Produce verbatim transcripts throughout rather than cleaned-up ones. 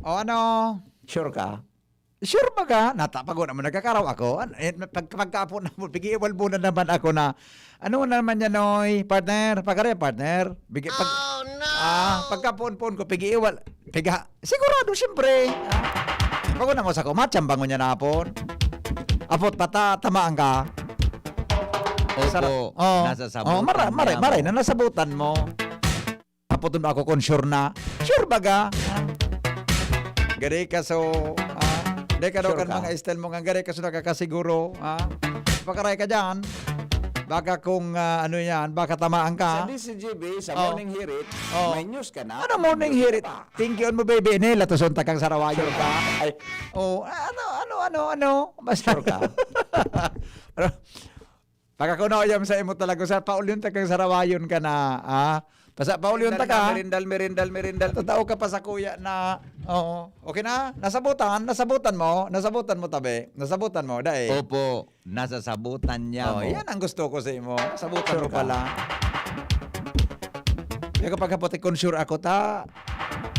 O ano? Sure ka? Sure ba ka? Nata, pag una mo nagkakaraw ako, an-, eh, pag, pagkaapo na mo, pag-iiwalbo na naman ako na, "Ano na naman yan, oy, partner? Pagkare, partner?" Bigi-, pag, Oh, no! ah, pagkapoon-poon ko, pag-iiwal-, piga-, sigurado, siyempre. Ah, pag una mo sa ko, machambang mo niya na apon. Apot pata, tamaan ka. Opo, Sarap. Oo. Nasasabutan Oo, mara-, maray, niya maray mo. na nasabutan mo. Apoton ako kung sure na. Sure baga? Gari ka so, ah, di ka daw Sure kan ka? mga style mo nga gari ka so nakakasiguro, ah. Pakaray ka dyan. Baka kung, ah, ano yan, baka tamaan ka. Sa D C G B, sa Oh. Morning Hirit, Oh. may news ka na. Ano morning May news hirit? ka pa. Tingkion mo, baby, ni latuson ta kang sarawayon Sure ka? ka. Ay. Oh, ano, ano, ano, ano? Basta Sure ka? Pero, pagkakuno, yam sa imo talaga, sa paulyon ta kang sarawayon ka na, ah. Basta paulyon ta ka. Merindal, merindal, merindal, merindal. Tatao ka pa sa kuya na, oo. Okay na? Nasabutan, nasabutan mo, nasabutan mo, tabi. Nasabutan mo, dai. Opo, nasasabutan niya Oh, mo. yan ang gusto ko sa imo. Sabutan Sure mo ka? pala. Kaya kapag hapot, kung sure ako, ta,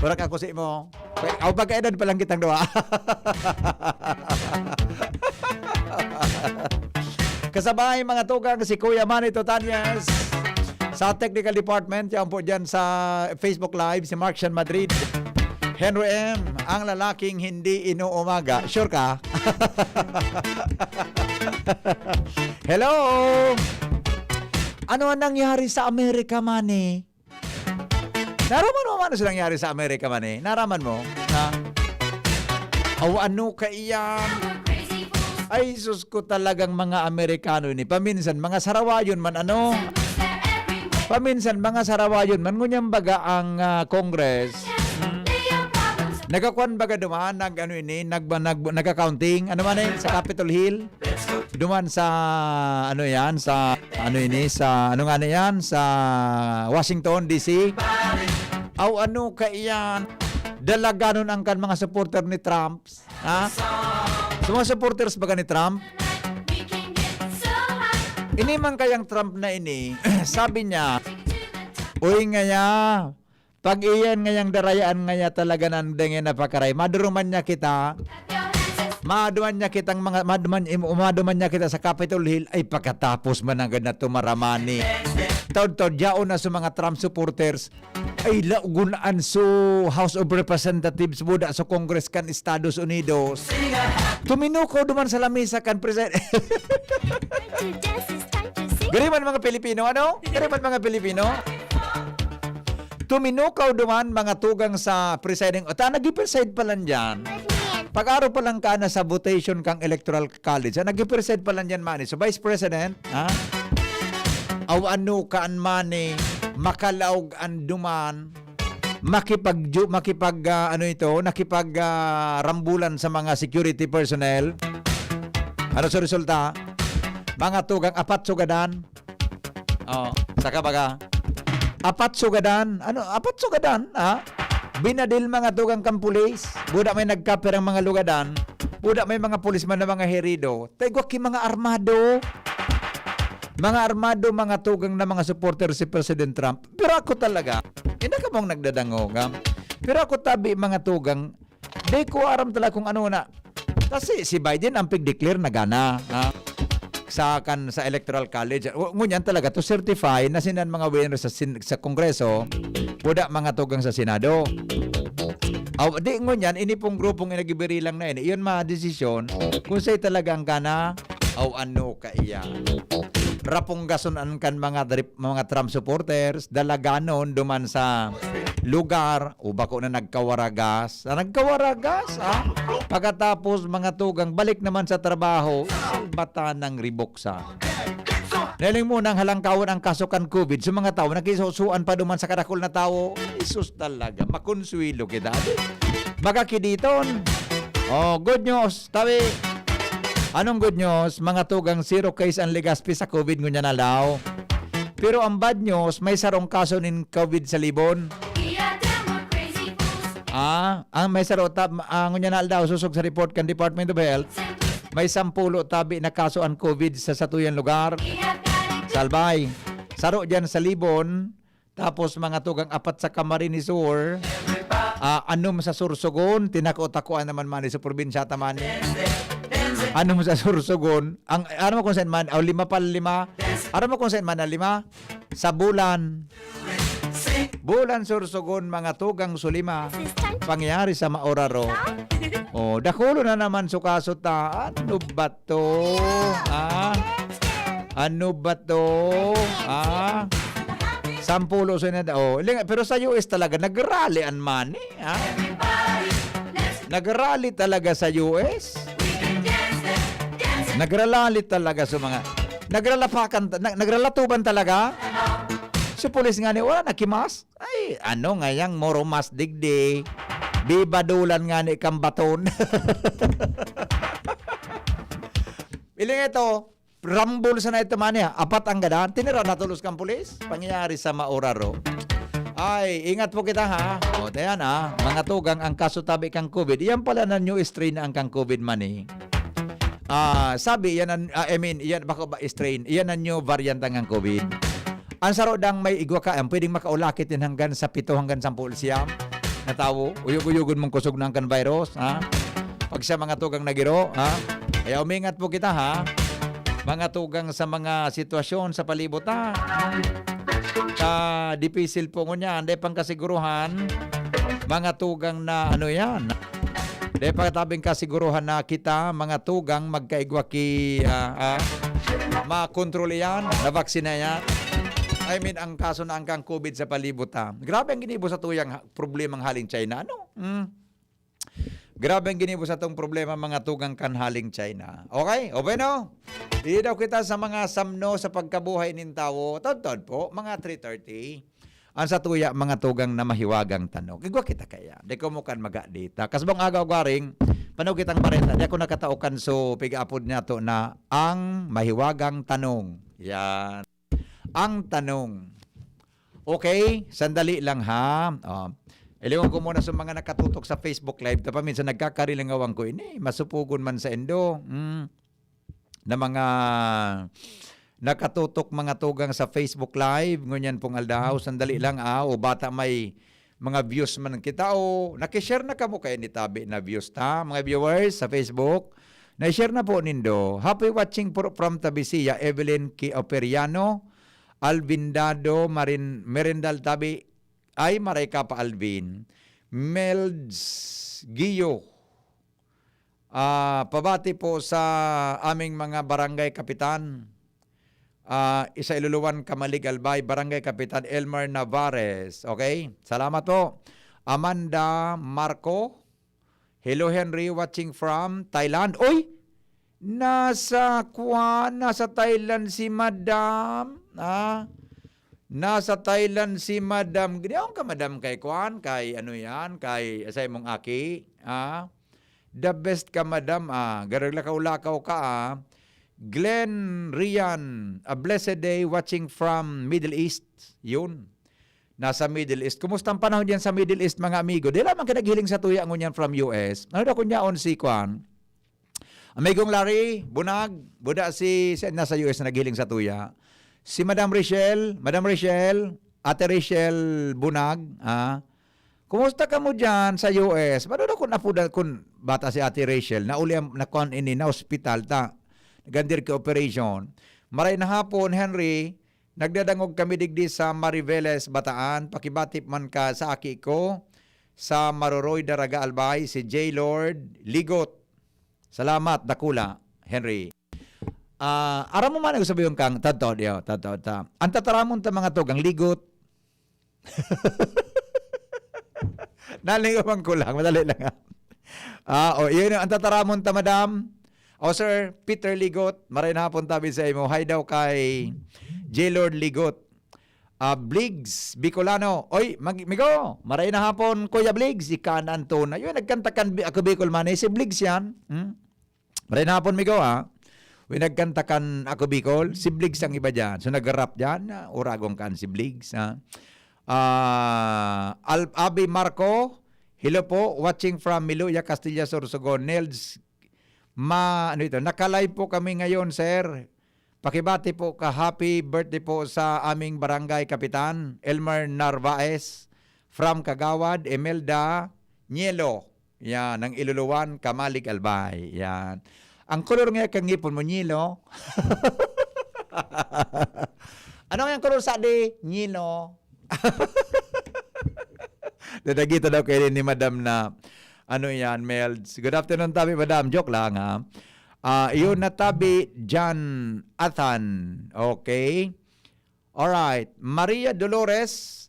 wala ka ako sa imo. Aw, pagkaedad pa lang kitang duwa. Kasabay, mga tugang, si Kuya Manny Totanyas sa technical department. Yan po dyan sa Facebook Live, si Mark Shan Madrid. Henry M, ang lalaking hindi inuumaga. Sure ka? Hello? Ano ang nangyari sa Amerika, Manny? Naraman mo man sa nangyari sa Amerika, Manny? Naraman mo? Ha? Aw, ano ka iyan? Ay, sus ko, talagang mga Amerikano ini. Paminsan, mga sarawayon man, ano? Paminsan, mga sarawayon man. Ngunyan baga ang, ah, Congress. Hmm. Nagkakuan baga duman, nag, ano ini, nag, nag, nagka-counting. Ano man eh, sa Capitol Hill? Duman sa, ano yan, sa, ano ini, sa, ano nga na yan, sa Washington, D C. Aw, ano ka iyan? Dalaganon ang kan mga supporter ni Trump. Ha? Sa mga supporters baga ni Trump? Ini man kayang Trump na ini, sabi niya, "Uy, ngaya, pag iyan ngayang darayaan ngaya talaga nang denge na pakaray, maduruman niya kita, maduman niya kitang mga, maduman, im-, maduman niya kita sa Capitol Hill, ay, pakatapos man agad na tumaramani. Taud-taud, yaon na sa mga Trump supporters, ay, laogon an so House of Representatives, buda sa Congress kan Estados Unidos. Tuminukaw duman sa lamesa kan President." Gariman mga Pilipino, ano? Gariman mga Pilipino. Tuminukaw duman mga tugang sa presiding, ta, nag-preside pa lang dyan. Pag-araw pa lang ka na sa votation kang Electoral College, ah, nag-preside pa lang dyan, Manny. So, Vice President, ha? Aw, ano ka an Manny, makalaog an duman, makipag-, makipag, ah, ano ito, nakipag, ah, rambulan sa mga security personnel. Ano sa resulta? Mga tugang apat sugadan. Oh, saka baga, apat sugadan. Ano, apat sugadan, ha? Binadil mga tugang kan pulis. Buda may nagkapirang mga lugadan. Buda may mga pulis man na mga herido. Taigwa ki mga armado. Mga armado, mga tugang na mga supporter si President Trump. Pero ako talaga, hindi ka mong nagdadangog, ha? Pero ako tabi, mga tugang, di ko aram talaga kung ano na. Kasi si Biden ang pig-declare na gana, ha? Sa kan, sa Electoral College. O, ngunyan talaga to certify na sinan mga winner sa sin-, sa Kongreso, buda mga tugang sa Senado. Aw, di ngunyan, ini pong grupong inagbirilang na ini, iyon madesisyon kung sa'y talagang gana, aw, ano ka iyan. Rapunggason an kan mga drip-, mga Trump supporters, dalaganon duman sa lugar, o bako na nagkawaragas. Ah, nagkawaragas, ah? Pagkatapos, mga tugang, balik naman sa trabaho, salbata ng ribuksa. Nahiling mo nang halangkawon ang kaso kan COVID sa mga tawo, nakisusuan pa duman sa kadakul na tawo. Jesus talaga, makonsuelo kita. Makakiditon. Oh, good news, tabi. Anong good news? Mga tugang, zero case ang Legazpi sa COVID ngunyan na daw. Pero ang bad news, may sarong kaso nin COVID sa Libon. Ah, ang may saro ta-, ah, ngunyan na aldaw, sosog sa report kan Department of Health, may sampulo tabi na kaso an COVID sa satuyang lugar. Sa Albay. Saro diyan sa Libon, tapos mga tugang apat sa Camarines Sur. Ah, anom sa Sorsogon, tinako-takoan naman man sa probinsya ta man. Anom sa Sorsogon, ang, ano mo kung saan man, oh, lima pa, lima. Ano mo kung saan man ang lima? Sa Bulan. Bulan Sorsogon, mga tugang sulima. Pangyari sa Mauraro. Oh, dakulo na naman su kaso ta. Ano ba to? Ah? Ano ba to? Ah? Sampulo sa na, oh. Ling-, pero sa U S talaga, nagrally ang money, ha? Nagrally talaga sa U S. Nagrally talaga sa mga, nagralapakan, na, nagralatuban talaga. Si pulis nga ni, wala nakimas. Ay, ano ngayang moro mas digdi? Bibadulan nga ni kang baton. Iling ito, rambol sa na ito man niya. Apat ang gadan. Tinira na tulos kang pulis. Pangyayari sa Mauraro. Ay, ingat po kita ha. O, tayan ha. Mga tugang ang kaso tabi kang COVID. Iyan pala na new strain na ang kang COVID man eh. Ah, sabi, iyan ang, ah, I mean, iyan, bako ba strain? Iyan ang new variant ang kang COVID. Ang saro dang may igwa ka, ang pwedeng makaulakit din hanggang sa pito hanggang sampul siyam na tawo. Uyog-uyogon mong kusog na ang kan virus, ha? Pag sa mga tugang nagiro, ha? Kaya umingat po kita, ha? Mga tugang sa mga sitwasyon sa palibot, ha? Ka dipisil po ngunyan, dahil pang kasiguruhan, mga tugang na ano yan. Dahil pagkatabing kasiguruhan na kita, mga tugang, magkaigwa ki, ah, ah, makontrol yan, nabaksina yan. I mean, ang kaso na ang kang COVID sa palibot, ha. Grabe ang ginibo sa tuyang ha-, problemang haling China, ano? Mm. Grabe ang ginibo sa tong problema, mga tugang kan haling China. Okay? O bueno, idaw kita sa mga samno sa pagkabuhay nin tawo. Todtod po, mga three thirty. Ang sa tuya, mga tugang na mahiwagang tanong. Igwa kita kaya. Di ko mo kan magadita. Kasbang agaw gwaring, panog kitang bareta. Di ako nakataokan so pig-apod niya to na ang mahiwagang tanong. Yan. Ang tanong. Okay, sandali lang ha. Oh. Ilingon ko muna sa mga nakatutok sa Facebook Live. Tapa minsan nagkakarilangawan ko ini. Masupugon man sa indo. Mm. Na mga nakatutok, mga tugang sa Facebook Live, ngunyan pong aldaw, sandali lang, ah, o bata may mga views man kita, o nakishare na kamo kaya ni tabi na views ta, mga viewers sa Facebook, na-share na po nindo. Happy watching po from Tabisia, Evelyn Kioperiano, Alvin Dado, Marin, Merendal Tabi, ay maray ka pa Alvin, Melds Giyo, Ah, pabati po sa aming mga barangay kapitan. Ah, isa Iluluwan, Camalig, Albay, Barangay Kapitan Elmer Navarez. Okay? Salamat po. Amanda Marco. Hello, Henry, watching from Thailand. Uy! Nasa, kwan, nasa Thailand si Madam. Ah, nasa Thailand si Madam. Giniyaon ka, Madam, kay kwan, kay ano yan, kay sa imong aki. Ah, The best ka, madam, ah. Garag lakaw-lakaw ka, ah. Glenn Rian, a blessed day watching from Middle East. Yun. Nasa Middle East. Kumusta ang panahon diyan sa Middle East, mga amigo? Di lamang ka naghiling sa tuya ngunyan from U S. Ano daw kung yaon si Kwan? Amigong Larry, Bunag, buda si, si nasa U S na naghiling sa tuya. Si Madam Rachel, Madam Rachel, Ate Rachel Bunag, ah, kumusta ka mo dyan sa U S? Mano na kun apo da, kun bata si Ate Rachel, nauli ang, nakuan ini, na ospital ta. Gandir ki operation. Maray na hapon, Henry, nagdadangog kami digdi sa Mariveles, Bataan. Pakibati man ka sa aki ko, sa Maroroy, Daraga, Albay, si J Lord Ligot. Salamat, dakula, Henry. Ah, aram mo man ang sabi yung kang, tadto, diyo, tadto, ta. Ang tataramon ta mga tugang ligot. Nalingawan ko lang, madali lang, ah. Ah, o, yun, ang tataramon ta, madam. O, sir, Peter Ligot, maray na hapon tabi sa imo. Hi daw kay J Lord Ligot. Ah, Bligs, Bicolano. Oy, mag-, migo, maray na hapon, Kuya Bligs. Ika na Antona. Yun, nagkanta kan Bi-, ako Bicol man, eh, si Bligs yan. Hmm? Maray na hapon, migo, ha? Uy, nagkanta kan Ako Bicol, si Bligs ang iba dyan. So, nag-rap dyan, ah, uragon kan si Bligs, ha? Ah, Al-, Abi Marco, hello po, watching from Miluya, Castilla, Sorsogon. Nels, ma-, ano ito? Naka-live po kami ngayon, sir. Pakibati po ka, happy birthday po sa aming barangay kapitan, Elmer Narvaez. from Kagawad Imelda Nielo. Yan, ang Iluluan, Kamalig, Albay. Yan. Ang kolor nga kan ngipon mo, Nielo. Ano ang kolor sa di? Nielo. Dadagita daw kayo ni Madam na, ano yan, Melds. Good afternoon, tabi, Madam. Joke lang, ha? Ah, iyon na tabi, Jan Athan. Okay. Alright. Maria Dolores,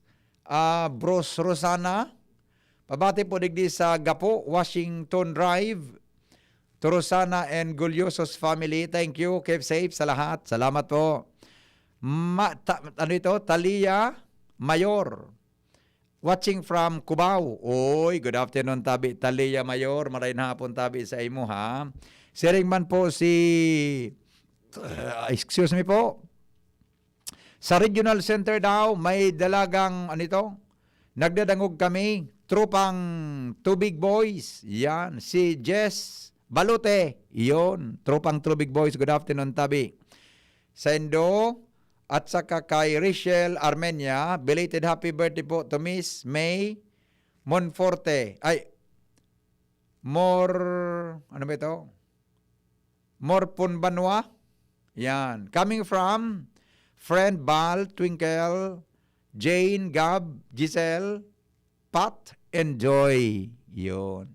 ah, Bros Rosana. Pabati po digdi sa Gapo, Washington Drive. To Rosana and Gulioso's family. Thank you. Keep safe sa lahat. Salamat po. Ma, ta, ano ito? Talia Mayor. Watching from Cubao. Oy, good afternoon, tabi. Talia Mayor, maray na hapon, tabi, sa imo, ha? Siring man po si, excuse me po, sa Regional Center daw, may dalagang, ano ito? Nagdadangog kami, tropang Tubig Boys. Yan, si Jess Balote. Yon, tropang Tubig Boys. Good afternoon, tabi. Sa Indo, at saka kay Rachel Armenia, belated happy birthday po to Miss May Monforte. Ay, Mor, ano ba ito? Morpon Banwa. Yan. Coming from friend Bal, Twinkle, Jane, Gab, Giselle, Pat, and Joy. Yun.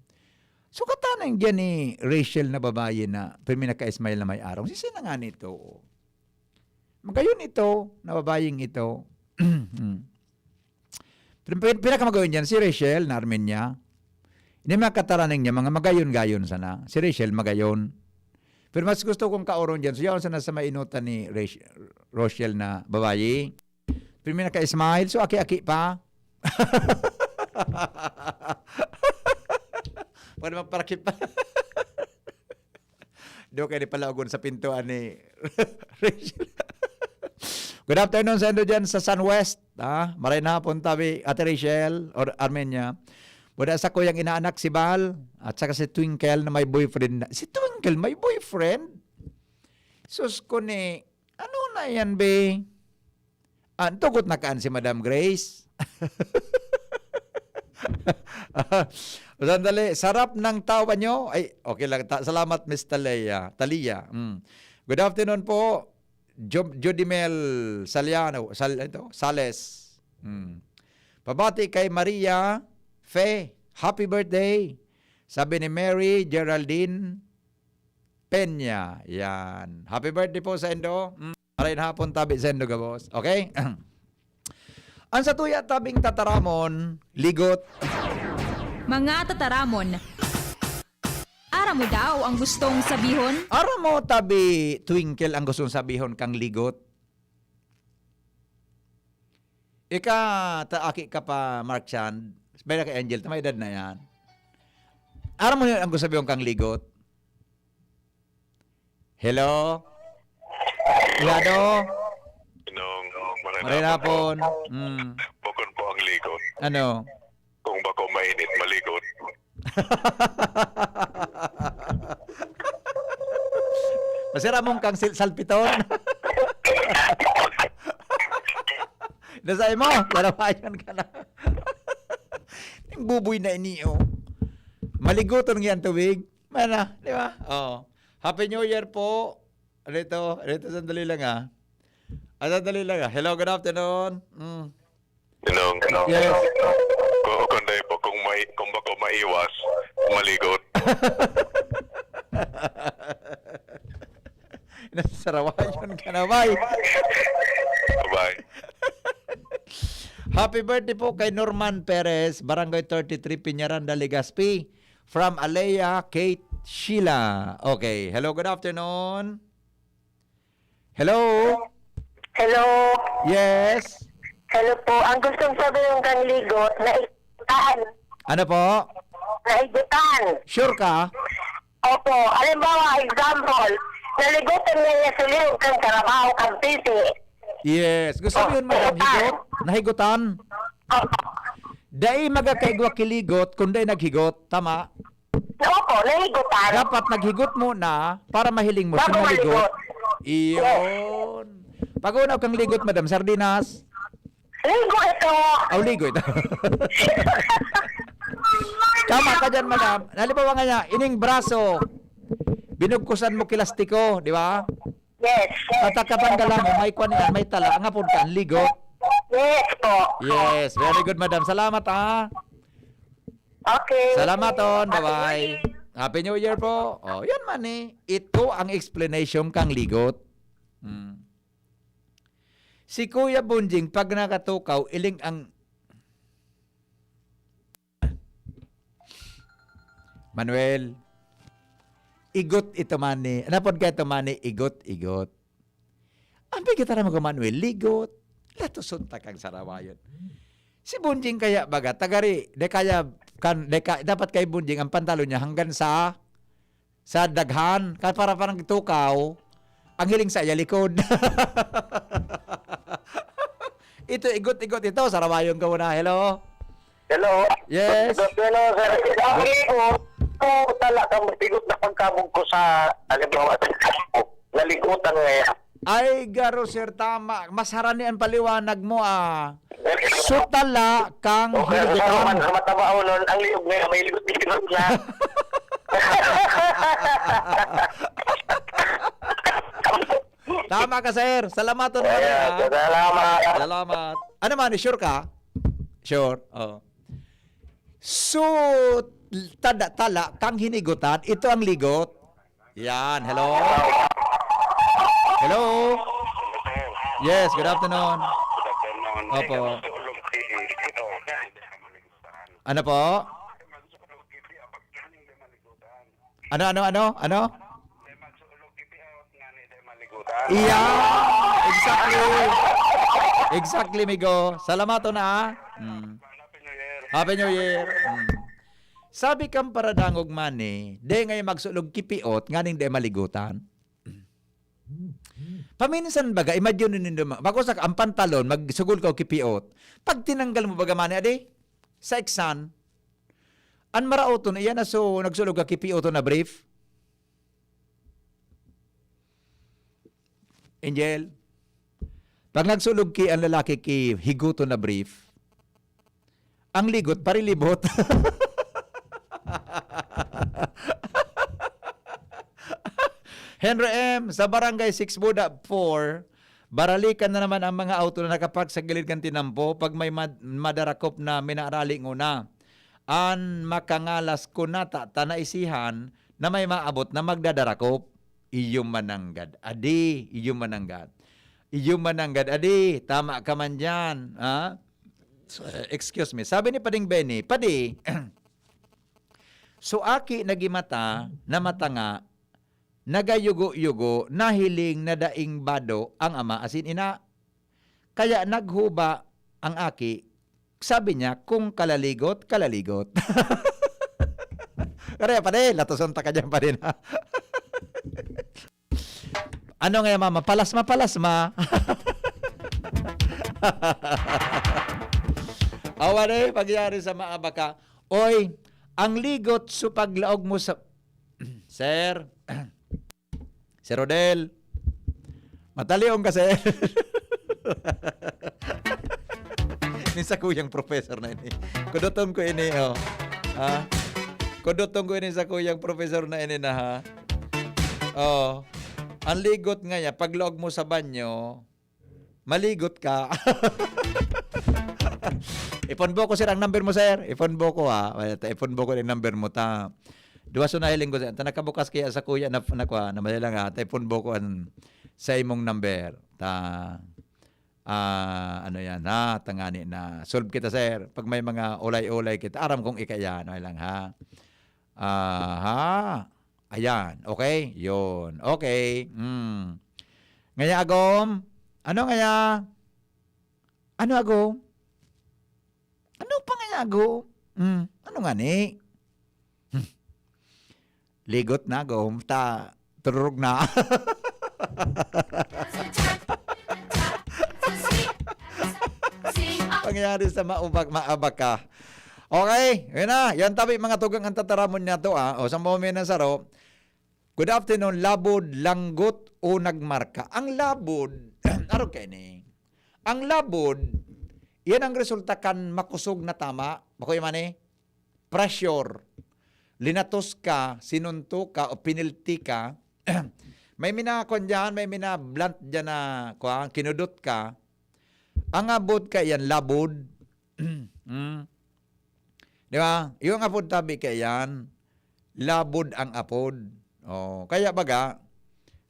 So, katanang dyan ni Rachel na babae na pirmi naka-smile na may arong. Sisi na nga nito. Magayon ito, na babaeng ito. Hmm. Pin-, pin-, pinakamagayon dyan, si Rachel, na Armenia. Ini mga kataraning niya, mga magayon-gayon sana. Si Rachel, magayon. Pero mas gusto kong kaoron dyan. So, yaon sana sa mainutan ni Rach-, Rochelle na babae. Pero may naka-smile, so aki-aki pa. Pwede magparakit pa. Do kayo ni palaogon sa pintuan ni Rachel. Good afternoon sa indo dyan sa Sun West. Ah, maray na hapon tabi, Ate Rachel or Armenia. Wala sa kuyang inaanak si Bal at saka si Twinkle na may boyfriend na. Si Twinkle may boyfriend? Sus ko ni, ano na yan, be? Ah, tugot na kaan si Madam Grace? Sandali, sarap ng tawa nyo. Ay, okay lang. Ta-, salamat, Miss Talia. Talia. Mm. Good afternoon po, Jo-, Jodimel Saliano, Sal-, ito, Sales. Mm. Pabati kay Maria Fe. Happy birthday. Sabi ni Mary Geraldine Peña. Yan. Happy birthday po sa indo. Mm. Maray na hapon, tabi sa indo gabos. Okay? Ang sa tuya tabing tataramon, ligot. Mga tataramon. Aram mo daw ang gustong sabihon? Aram mo, tabi, Twinkle, ang gustong sabihon kang ligot? Ika, ta, aki ka pa, Mark Chan. Sabi na kay Angel, tama edad na yan. Aram mo yun ang gustong sabihon kang ligot? Hello? Hello? Inong, Maray na hapon. Mm. Bukod po ang ligot. Ano? Kung bako mainit, maligot. Masira mong kang sil-, salpiton. Nasay mo, lalawayan ka na. Yung buboy na ini, oh. Maliguton nga ang tubig. Mana, di ba? Oo. Happy New Year po. Ano ito? Ano ito? Sandali lang, ah. Ah, sandali lang, ah. Hello, good afternoon. Mm. Hello. Yes. Kung, kung dahil po, kung may, kung bako maiwas, maligot. Nasarawayon ka na, bay. Bye. Happy birthday po kay Norman Perez, Barangay thirty-three, Peñaranda, Legazpi. From Alea, Kate Sheila. Okay. Hello, good afternoon. Hello? Hello? Yes? Hello po. Ang gustong sabihin kang ligot, naigutan. Ano po? Naigutan. Sure ka? Opo. Halimbawa, example, naligutan niya niya sa liog kang trabaho, kang pisi. Yes. Gusto mo yun, madam? Higot? Nahigutan? Opo. Dai magakaigwa kiligot, kundi naghigot. Tama? Opo, nahigutan. Dapat naghigot muna para mahiling mo Bago si maligot. Maligot. Iyon. Pag-unaw kang ligot, madam, sardinas? Ligo ito. Aw, ligo ito. Tama ka dyan, madam. Halimbawa nga niya, ining braso, binugkusan mo ki lastiko, di ba? Yes. At ang katanggalan mo, may kwan yan, may tala. Ang hapon ka, ang ligo. Yes po. Yes, very good, madam. Salamat, ha. Okay. Salamat, on. Happy Bye-bye. New Year. Happy New Year po. Oh, yan man eh. Ito ang explanation kang ligot. Hmm. Si Kuya Bunjing, pag nakatukaw, iling ang... Manuel, igot ito man eh. Napod ka ito man eh, igot, igot. Ang pigitaran mo ko, Manuel, ligot. Latuson ta kang sarawayon. Si Bunjing kaya baga, tagari, de kaya, kan, de ka, dapat kay Bunjing, ang pantalon niya hanggang sa, sa daghan. Kaya para parang tukaw, ang hiling sa iya likod. Ito, igot-igot ito, sarawayon ka muna. Hello? Hello? Yes. Hello, sir. Ako, tala ka magtigot na pagkabog ko sa, halimbawa, sa kampo. Naligutan ngayon. Ay, garo, sir, tama. Mas harani ang paliwanag mo, ah. So, tala kang Okay, sa hinigotan. man, sa mataba unon, ang liog ngayon, may ligot-ligot na. Tama ka, sir. Salamat, on, Ayan, ah. salamat. Salamat. Ano man, sure ka? Sure. Oh. So, tada, tala kang hinigotan, ito ang ligot. Yan, hello? Hello? Yes, good afternoon. Opo. Ano po? Ano, ano, ano? Ano? Yeah, exactly. Exactly, migo. Salamat, on, ah. Mm. Happy New Year. Mm. Sabi kang paradangog man eh, di ngay magsulog kipiot, nganing di maligutan. Paminsan baga, imagine nindo, ma-, bago sa ang pantalon, magsugol ka o kipiot. Pag tinanggal mo baga man eh, adi, sa eksan, an maraoton, iyan na so, nagsulog ka kipiot na brief. Angel, pag nagsulog ki ang lalaki ki higuton na brief, ang ligot, parilibot. Henry M, sa Barangay six Buda four, baralikan na naman ang mga auto na nakapark sa gilid kan tinampo pag may mad- madarakop na minaarali nguna. An makangalas ko nata ta naisihan na may maabot na magdadarakop. Iyo mananggad. Adi, iyo mananggad. Iyo mananggad. Adi, tama ka man dyan. Ha? Excuse me. Sabi ni Pading Benny, Padi, so aki nagimata na matanga, nagayugo-yugo, nahiling na daing bado ang ama asin ina. Kaya naghuba ang aki. Sabi niya, kung kalaligot, kalaligot. Kaya pa rin, latuson ta ka dyan pa rin, ha? Ano nga yan, mama? Palasma, palasma. Awa na eh, pagyari sa maabaka. Oy, ang ligot so paglaog mo sa... Sir, Sir Rodel, matalion ka, sir. Ni sa kuyang professor na ini. Kudoton ko ini, oh. Ha? Kudoton ko ini sa kuyang professor na ini na, ha? Oh. Ang ligot nga niya, paglaog mo sa banyo, maligot ka. Ipon buko, sir, ang number mo, sir. Ipon buko, ha. Ipon buko ang number mo, ta. Duwa so nahiling ko, sir. Ta nakabukas kaya sa kuya na, na kwa, na mali lang, ha. Ta ipon buko ang sa imong number. Ta, ah, ano yan, ha? Tangani na. Solve kita, sir. Pag may mga ulay-ulay kita, aram kong ika yan. Okay lang, ha? Aha. Ayan. Okay? Yun. Okay. Hmm. Ngaya, agom? Ano ngaya? Ano, agom? Ano pa ngaya, agom? Hmm. Ano nga ni? Hmm. Ligot na, agom. Ta, tururog na. Pangyari sa maubak, maabak ka. Okay, yun na. Yan tabi mga tugang ang tataramon niya to, ah. O, sa mga may nasaro, good afternoon, labod, langgot, o nagmarka. Ang labod, araw kayo ni. Ang labod, Iyan ang resulta kan makusog na tama. Bako man eh, pressure. Linatos ka, sinunto ka, o pinilti ka. May minakon dyan, may mina-blunt dyan na, kuwan, kinudot ka. Ang abot ka yan, labod. Mm. Di ba? Yung apod tabi kaiyan, labod ang apod. Oh, kaya baga,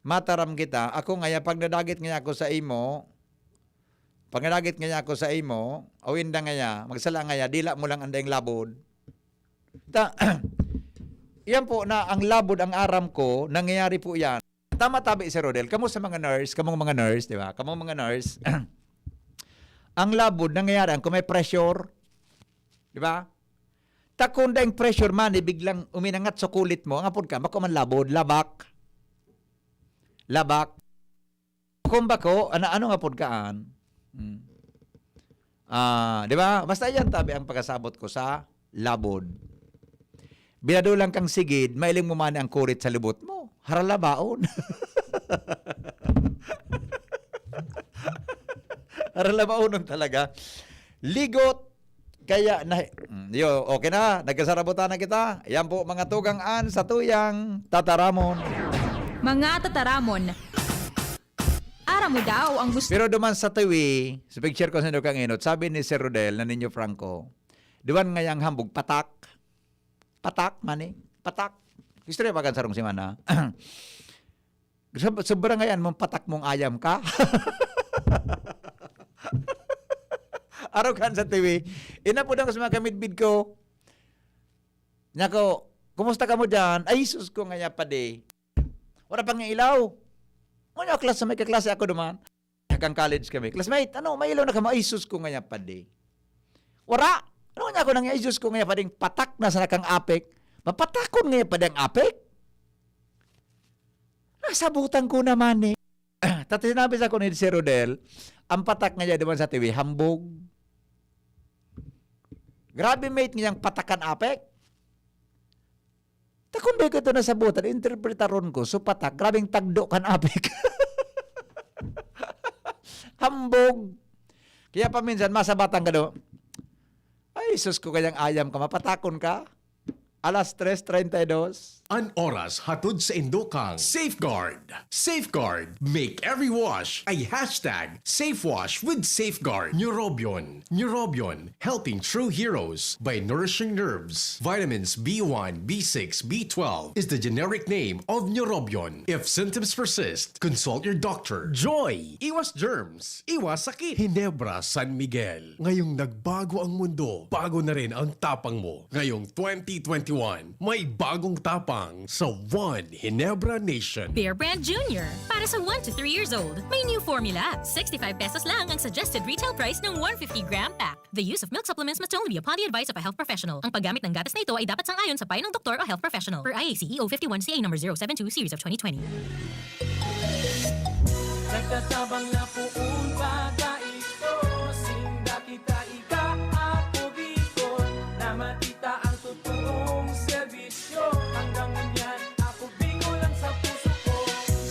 mataram kita, ako ngaya, pag nadagit ngaya ako sa imo, pag nadagit ngaya ako sa imo, o inda ngaya, magsala ngaya, dila mo lang andang labod. Ta, yan po na ang labod, ang aram ko, nangyayari po yan. Tama tabi si Rodel, kamo sa mga nurse, kamong mga nurse, di ba? Kamong mga nurse, ang labod, nangyayari ang kung may pressure, di ba? Ta kun daing pressure man, eh, biglang uminangat sa kulit mo, ang apod ka, bako man labod, labak. Labak. Kung bako, ano, ano nga apod kaan? Hmm. Ah, di ba? Basta yan, tabi ang pagkasabot ko sa labod. Binadulang kang sigid, mailing mo man ang kurit sa lubot mo. Haralabaon. Haralabaonon talaga. Ligot. Kaya na, mm, yo, okay na. Nagkasarabutan na kita. Yan po, mga tugang an sa tuyang tataramon. Mga tataramon. Aram mo daw ang gusto. Pero duman sa tiwi, sa picture ko sa kang inot, sabi ni Sir Rodel na ninyo Franco, duman ngayang hambog, patak. Patak, mani. Patak. Istorya pa kan sarong semana. Sob-, sobra ngayan mong patak mong ayam ka. Araw kan sa tiwi, inapod ako sa mga kamidbid ko. Nako, kumusta ka mo dyan? Ay, sus ko nga niya, padi. Wala pang ilaw. Ngunyan, klas-, may kaklase ako duman. Hanggang college kami. Classmate, ano, may ilaw na kamo? Ay, sus ko nga niya, padi. Wala. Ano nga ako nang, ay, sus ko nga niya, pading patak na sa nakang apik. Mapatakon nga niya, padi ang apik? Nasabutan ko naman eh. Tati sinabi sa ako ni Sir Rodel, ang patak nga niya duman sa tiwi, hambog. Grabe, mate, ngayang patakan apek. Takon ba ko ito nasabutan? Interpretaron ko, so patak, grabing tagdo kan apek. Hambog. Kaya paminsan, masabatan ka daw, "Ay, sus ko, kayang ayam ka, mapatakon ka." Alas tres treinta y dos. An oras hatod sa indokang Safeguard. Safeguard. Make every wash a hashtag safe wash with Safeguard. Neurobion. Neurobion. Helping true heroes by nourishing nerves. Vitamins B one, B six, B twelve is the generic name of Neurobion. If symptoms persist, consult your doctor. Joy. Iwas germs. Iwas sakit. Hinebra San Miguel. Ngayong nagbago ang mundo, bago na rin ang tapang mo. Ngayong twenty twenty-one, may bagong tapang sa One Hinebra Nation. Bear Brand Junior. Para sa one to three years old, may new formula. Sixty-five pesos lang ang suggested retail price ng one fifty gram pack. The use of milk supplements must only be upon the advice of a health professional. Ang paggamit ng gatas na ito ay dapat sang-ayon sa payo ng doktor o health professional. Per I A C E O fifty-one C A number zero seven two series of twenty twenty. Nagtatabang na poon pa kaito, masinda kita ika, Ako Bicol, na matita ang totoong serbisyo. Hanggang ngunyan, Ako Bicol lang sa puso ko.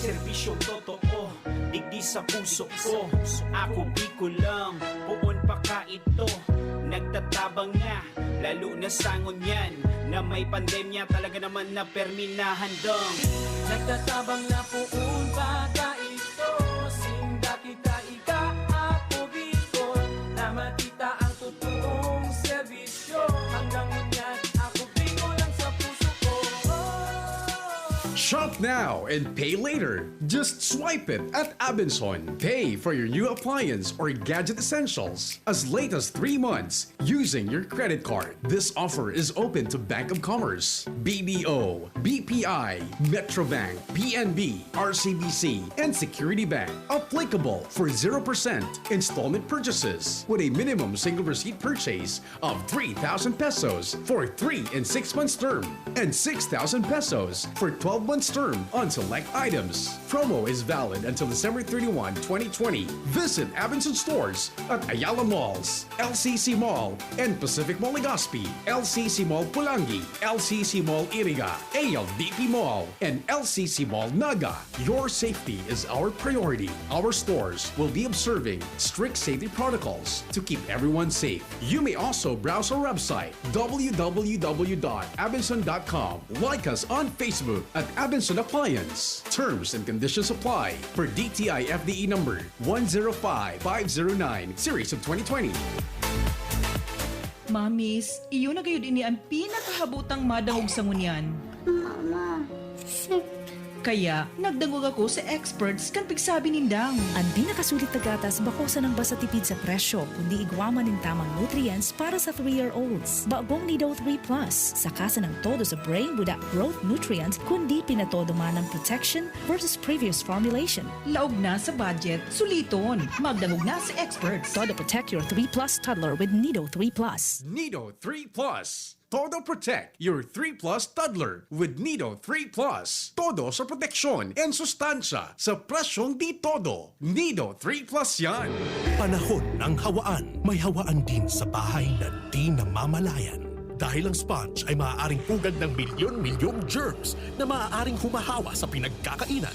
Serbisyong totoo, digdi sa puso ko. Ako Bicol lang, poon pa kaito. Nagtatabang na, lalo na sa ngunyan, na may pandemya, talaga naman na permi na handang. Nagtatabang na poon pa kaito, masinda kita ika, Ako Bicol, na matita ang totoong serbisyo. Hanggang ngunyan, Ako Bicol lang sa puso ko. Shop now and pay later. Just swipe it at Abenson. Pay for your new appliance or gadget essentials as late as three months using your credit card. This offer is open to Bank of Commerce, B D O, B P I, Metrobank, P N B, R C B C, and Security Bank. Applicable for zero percent installment purchases with a minimum single receipt purchase of three thousand pesos for three and six months term and six thousand pesos for twelve months term on select items. Promo is valid until December thirty-one, twenty twenty. Visit Abenson stores at Ayala Malls, L C C Mall, and Pacific Mall Legazpi, L C C Mall Pulangi, L C C Mall Iriga, A L D P Mall, and L C C Mall Naga. Your safety is our priority. Our stores will be observing strict safety protocols to keep everyone safe. You may also browse our website, w w w dot abenson dot com. Like us on Facebook at Abenson Appliance. Terms and conditions apply per D T I F D E number one zero five five zero nine, series of twenty twenty. Mamis, iyo na gayud ini an pinakahabotang madangog sa ngunyan. Mama, kaya nagdangog ako sa experts kan pigsabi nindang. An pinakasulit na gatas bako sanang basta tipid sa presyo, kundi igwa man nin tamang nutrients para sa three-year-olds. Bagong Nido three Plus, saka sanang todo sa brain buda growth nutrients, kundi pinatodo man ang protection versus previous formulation. Laog na sa budget, suliton. Magdangog na sa experts. Todo protect your three plus toddler with Nido three Plus. Nido three Plus. Todo protect your three plus toddler with Nido three Plus. Todo sa proteksyon and sustansya sa presyong di todo. Nido three Plus yan. Panahon ng hawaan. May hawaan din sa bahay na di namamalayan. Dahil ang sponge ay maaaring pugad ng milyon-milyong germs na maaaring humahawa sa pinagkakainan.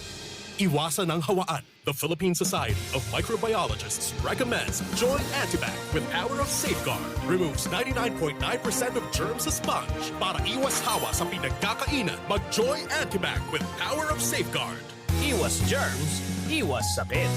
Iwasan ang hawaan. The Philippine Society of Microbiologists recommends Joy Antibac with power of safeguard. Removes ninety-nine point nine percent of germs sa sponge. Para iwas hawa sa pinagkakainan, mag Joy Antibac with power of safeguard. Iwas germs, iwas sakit.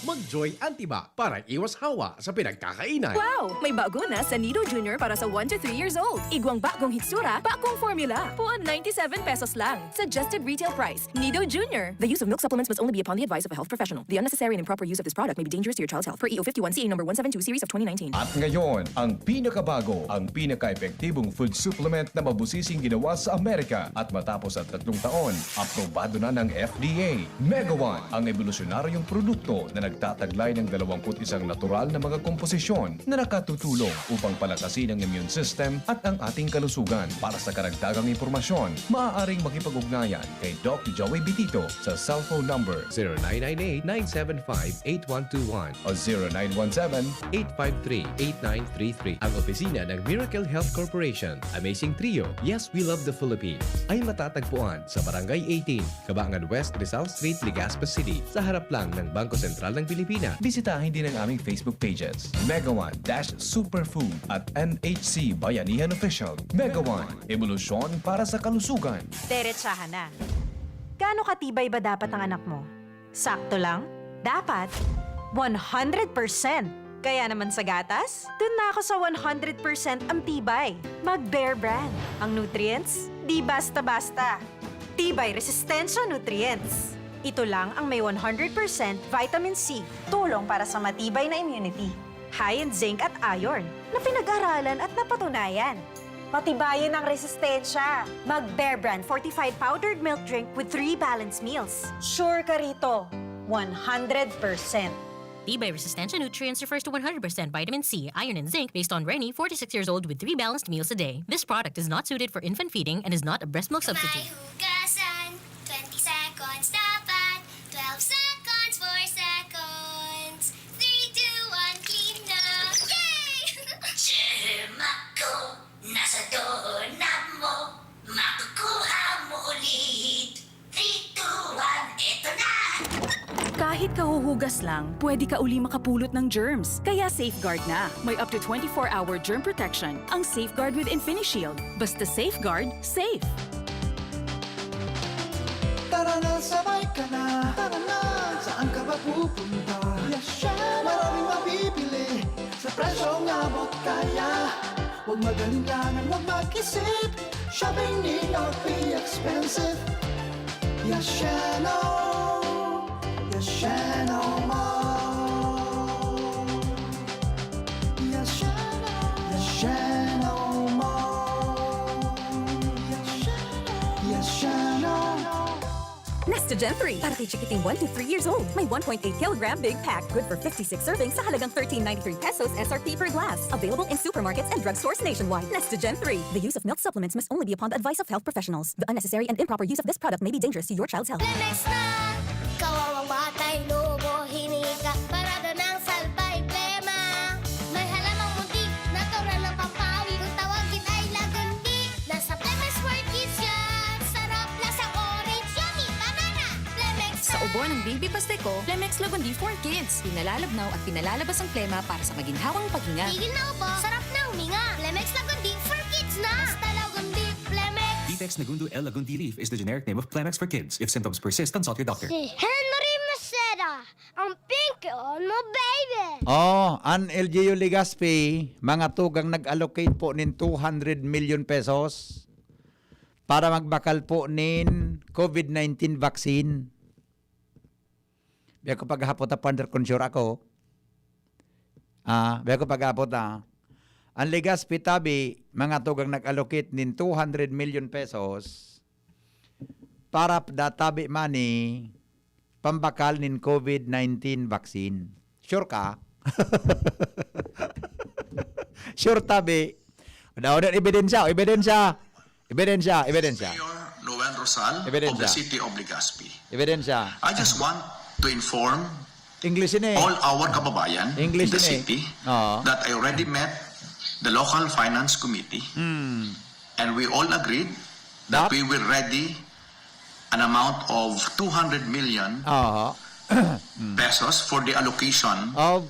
Mag Joy Antibac para iwas hawa sa pinagkakainan. Wow! May bago na sa Nido Junior para sa one to three years old. Igwang bagong hitsura, bagong formula. Puon ninety-seven pesos lang. Suggested retail price. Nido Junior. The use of milk supplements must only be upon the advice of a health professional. The unnecessary and improper use of this product may be dangerous to your child's health. Per E O fifty-one C A number one seven two series of twenty nineteen. At ngayon, ang pinakabago, ang pinaka-epektibong food supplement na mabusising ginawa sa Amerika at matapos ang tatlong taon, aprobado na ng F D A. Megawan, ang ebolusyonaryong produkto na nagtataglay ng dalawang put isang natural na mga komposisyon na nakatutulong upang palakasin ang immune system at ang ating kalusugan. Para sa karagdagang impormasyon, maaaring makipag-ugnayan kay Doc Joey Bitito sa cellphone number zero nine nine eight, nine seven five, eight one two one o zero nine one seven, eight five three, eight nine three three. Ang opisina ng Miracle Health Corporation, Amazing Trio, Yes, We Love the Philippines, ay matatagpuan sa Barangay eighteen, Kabangan West, Rizal Street, Legazpi City, sa harap lang ng Bangko Sentral ng Pilipinas. Bisitahin din ang aming Facebook pages, Megawan dash Superfood at M H C Bayanihan Official. Megawan, ebolusyon para sa kalusugan. Derechahan na. Gaano katibay ba dapat ang anak mo? Sakto lang? Dapat? One hundred percent! Kaya naman sa gatas, dun na ako sa one hundred percent ang tibay. Mag Bear Brand. Ang nutrients, di basta-basta. Tibay Resistensya Nutrients. Ito lang ang may one hundred percent vitamin C, tulong para sa matibay na immunity. High in zinc at iron, na pinag-aralan at napatunayan. Patibayin ang resistensya. Mag Bear Brand fortified powdered milk drink with three balanced meals. Sure ka rito, one hundred percent. Tibay Resistensya Nutrients refers to one hundred percent vitamin C, iron, and zinc based on Reni, forty-six years old with three balanced meals a day. This product is not suited for infant feeding and is not a breast milk substitute. Hugasan, twenty seconds dapat, twelve seconds, four seconds, three, two, one, clean na! Yay! Germ ako, nasa doorknob mo, makukuha mo ulit. Three, two, one, eto na! Kahit kahuhugas lang, pwede ka uli makapulot ng germs. Kaya Safeguard na. May up to twenty-four hour germ protection ang Safeguard with InfiniShield. Basta Safeguard, safe! Tara na, sabay ka na. Tara na, saan ka ba pupunta? Yes, syempre. Maraming mabibili sa presyong abot kaya. Huwag mag-alinlangan, huwag mag-isip. Shopping need not be expensive. Yes, Sheno. Yes, Sheno Mall. Yes, Sheno. Yes, Sheno Mall. Yes, Sheno. Yes, Sheno. Nestogen three, para kay chikiting one to three years old. May one point eight kilogram big pack, good for fifty-six servings sa halagang thirteen ninety-three pesos S R P per glass. Available in supermarkets and drugstores nationwide. Nestogen three. The use of milk supplements must only be upon the advice of health professionals. The unnecessary and improper use of this product may be dangerous to your child's health. Clemexna, kawawang batay, lobo, hiningi ka, parada ng salbay, plema. May halamang munti, natural na pampawi. Kung tawagin ay lagundi, nasa Clemexna for Kids yan. Sarap, lasang orange, yummy, banana. Clemexna. Sa ubo ng baby pasteko, Clemex Lagundi for Kids. Pinalalabnaw at pinalalabas ang plema para sa maginhawang paghinga. Tigil na ubo, sarap na huminga. Clemexna Lagundi for Kids na. Basta Lagundi, Clemex. Vitex Nagundo L Lagundi leaf is the generic name of Clemex for Kids. If symptoms persist, consult your doctor. Si Henry Maceda, ang pinky on mo, baby! Oh, an L G U Legazpi, mga tugang nag-allocate po nin two hundred million pesos para magbakal po nin COVID nineteen vaccine. Biya ko paghapot na, partner, kung sure ako. Ah, biya ko paghapot na. Ang Legazpi tabi, mga tugang nag-allocate nin two hundred million pesos para da tabi money pambakal nin COVID nineteen vaccine. Sure ka? Sure tabi. Daw na ebidensya, ebidensya. Ebidensya, ebidensya. Mayor Noel Rosal of the Ebidensya. City of Legazpi. Ebidensya. I just want to inform English ini. All our kababayan English in the ini. City Oo. That I already met the local finance committee Hmm. And we all agreed that That? We will ready an amount of two hundred million Oo. Pesos for the allocation Of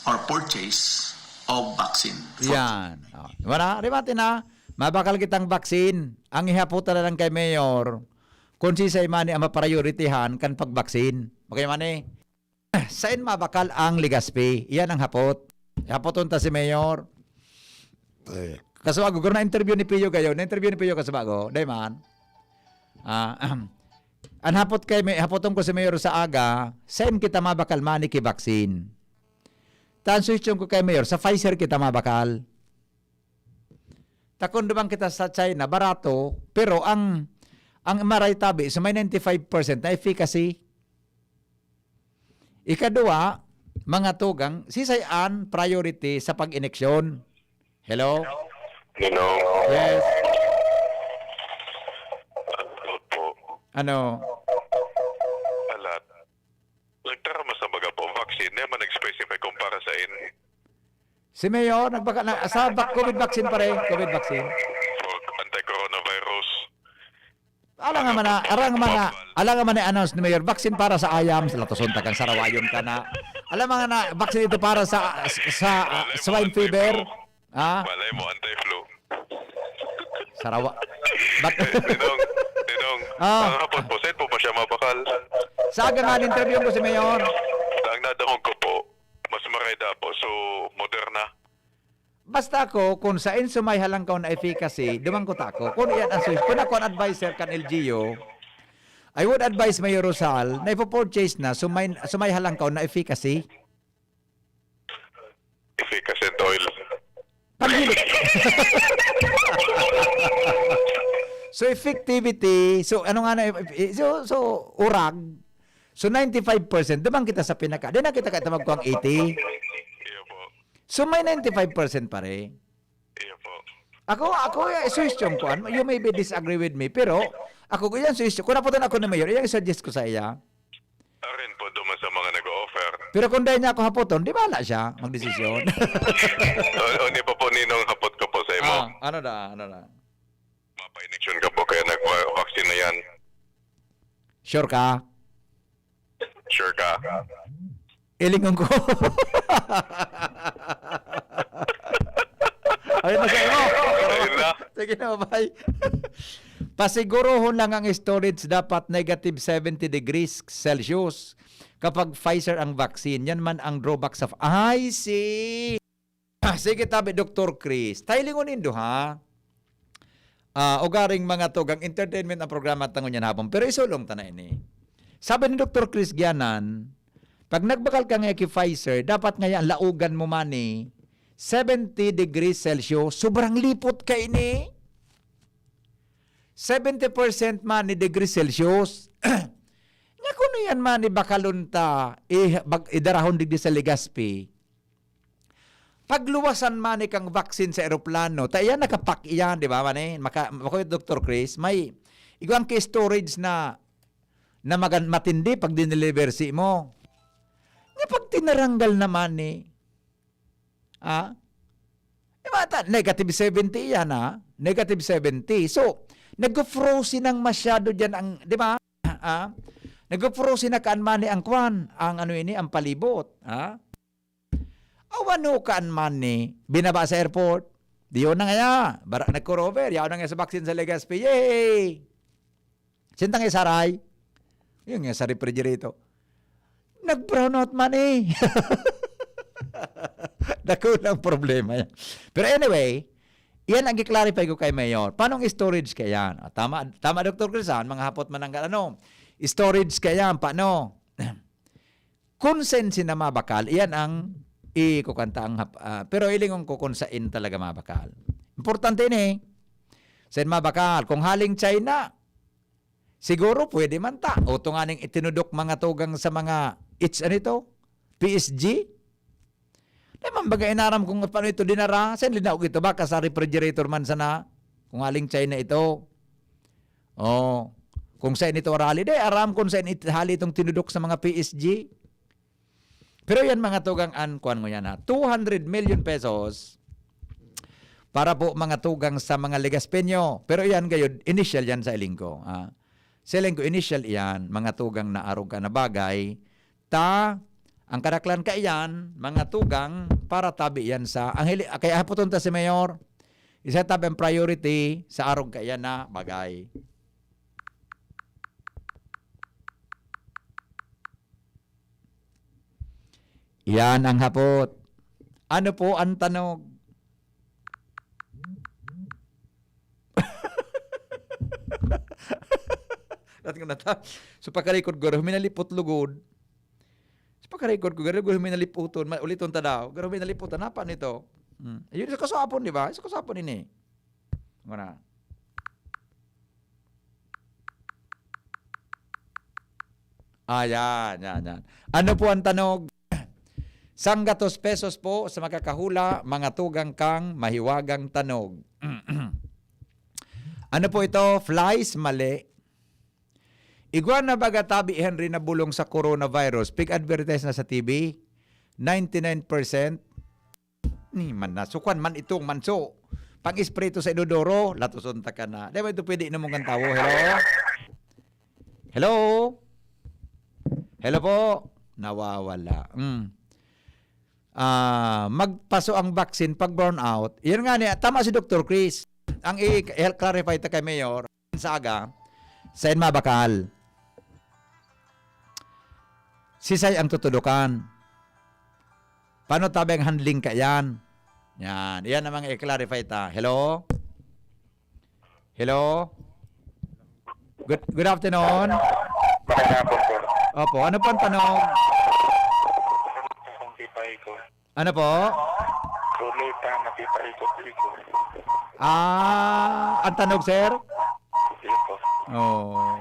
or purchase of vaccine. For Yan. Oh. Wala, rimati na. Mabakal kitang vaccine. Ang ihapot na lang kay Mayor, kung sisay man ang maprioritihan kan pag-vaccine. Okay man eh. Sain mabakal ang Legazpi? Iyan ang hapot. Hapoton ta si Mayor. Kaso ako, guro na interview ni Pio kayo. Na-interview ni Pio kaso bago. Dai man. Ah, ahem. An hapot kay may hapoton ko si Mayor sa aga, sain kita mabakal money ki vaccine? Tan suhestyon ko kay Mayor, sa Pfizer kita mabakal. Takon duman kita sa China, barato, pero ang, ang maray tabi, so may ninety-five percent na efficacy. Ikadua, mga tugang, sisay an priority sa pag-ineksyon? Hello? Hello? Yes. Ano po? Ano? Alat. Nagtarama sa baga po, vaccine, na man nag-specify kung para sa in. Si Mayor, nagbaka na, sa vac-, COVID vaccine pa rin, COVID vaccine. Anti-coronavirus. Alang naman na, arang man na, alang naman na announce ni Mayor, vaccine para sa ayam, sa latoson takan sarawayon ka na. Alam mga na, vaccine ito para sa, sa, sa swine fever. Ha? Malay mo, anti-flu. Sarawa. Bat- Ninong, Ninong, Ah. Ang hapon po, saan po ba siya mabakal? Sa aga nga, interview ko si Mayor. Ang nadangog ko po, mas mareda po, so Moderna. Basta ako, kung sain sumay halangkaw na efficacy, dumangkot ako. Kung iyan ang sus-, kung ako ang advisor kan L G U, I would advise Mayor Rosal na ipo-purchase na sumay, sumay halangkaw na efficacy. Efficacent oil. Paghilig. So, effectivity, so, ano nga na, eh, so, so, urag, so, ninety-five percent, duman kita sa pinaka, di na kita kahit magkuhang eighty. Iyo po. So, may ninety-five percent pa rin. Iyo po. Ako, ako, eh, suggestion ko, ano, you may be disagree with me, pero ako, yan suggestion, kung naputan ako ni Mayor, yan suggest ko sa iya. Arin po, duman sa mga nag-o-offer. Pero kung dahil niya ako hapoton, di bala siya magdesisyon. O, o, di pa po ninong hapot ko po sa imo. Ah, ano na, ano na? Mapa-eleksyon ka po, kaya nag-vaccine na yan. Sure ka? Sure ka? Ilingon ko. Ayun na sa imo. Ayun na. Sige na, bye. Pasigurohon lang ang storage dapat negative seventy degrees Celsius kapag Pfizer ang vaccine. Yan man ang drawback sa, I see. Ah, sige, tabi, Doktor Chris. Tailingon nindo, ha? Ah, ugaring mga tugang entertainment ang programa tangon yan hapon. Pero isulong ta na ini. Sabi ni Doktor Chris Gianan, pag nagbakal ka nga ki Pfizer, dapat nga yan, laugan mo man eh, seventy degrees Celsius. Sobrang lipot ka ini. seventy percent man ni degree Celsius. Nga kuno yan man ni bakalon ta, eh, bag-, idarahon digdi sa Legazpi. Pagluwasan man ni kang vaccine sa eroplano, ta iyan nakapak iyan, di ba, man eh? Maka-, maka-, Doktor Chris, may igwang ki storage na, na magan-, matindi pag dineliver si mo. Nga pag tinaranggal naman ni, ah, eh, mata, negative seventy iyan, ah. Negative seventy. So, nag-frozen nang masyado diyan ang, di ba? Ah, nag-frozen na kaan man ni ang kwan, ang ano ini, ang palibot, ah. Awan ho kaan man ni, binaba sa airport. Di yun na ngaya, bara, nagko-rover, yaon na nga sa vaccine sa Legazpi. Yay! Sintang isaray. Yun nga sa refrigerator. Nag-brown out man eh. Dako ng problema yan. Pero anyway, yan ang i-clarify ko kay Mayor. Paano ang storage kaya yan? Ah, tama, tama, Doktor Crisan, mga hapot mananggal. Ano? Storage kaya yan, paano? Kung saan sina mabakal, iyan ang ikukanta ang hap-, ah, pero ilingon ko kung saan talaga mabakal. Importante ini. Saan mabakal? Kung haling China, siguro pwede man ta. O to nga ning itinudok mga tugang sa mga, it's ano ito? P S G? Di man baga inaram kung paano ito dinara. Saan linaog ito? Baka sa refrigerator man sana. Kung haling China ito. Oh, kung saan ito arali. Di, aram kung saan it-, hali itong tinudok sa mga P S G. Pero yan, mga tugang, an, kuwan mo yan, ha? Two hundred million pesos para po, mga tugang, sa mga Legaspeño. Pero yan, gayod, initial yan sa iling ko, ha? Sa iling ko, initial iyan, mga tugang, na arog ka na bagay. Ta, ang kadaklan ka iyan, mga tugang, para tabi yan sa, ang hili-, kaya hapoton ta si Mayor, isa tabi ang priority sa arog ka iyan na bagay. Iyan ang hapot. Ano po ang tanog? Dati ko nata-, so, pagkarikod ko, huminalipot lugod. So, pagkarikod ko, garo huminalipoton. Ma-, uliton ta daw. Garo huminalipotan. Napa nito? Hmm. Ayun, sa kasapon, di ba? Sa kasapon ini. Muna. Ah, yan, yan, yan. Ano po ang tanog? Sanggatos pesos po sa makakahula, mga tugang kang mahiwagang tanog. Ano po ito? Flies? Mali. Igwa na baga tabi, Henry, na bulong sa coronavirus? Pig-advertise na sa T V? Ninety-nine percent? Ni man na, sukwan man itong manso. Pang-espreto sa inodoro, latoson ta ka na. Di ba ito pwede inomon kan tawo? Hello? Hello? Hello po? Nawawala. Mm. Ah, magpaso ang vaccine pag brownout. Yan nga ni, tama si Doktor Chris. Ang i-, i-clarify ta kay Mayor, sa aga, sa inma bakal. Sisay ang tutudukan. Paano tabi ang handling ka yan? Yan. Yan ang mga i-clarify ta. Hello? Hello? Good, good afternoon. Magandang hapon po. Opo, ano pong tanong? Kung di pa ikaw. Ano po? Ruleta na di pa ikot-ikot. Ah, ang tanog, sir? Sige po. Oh.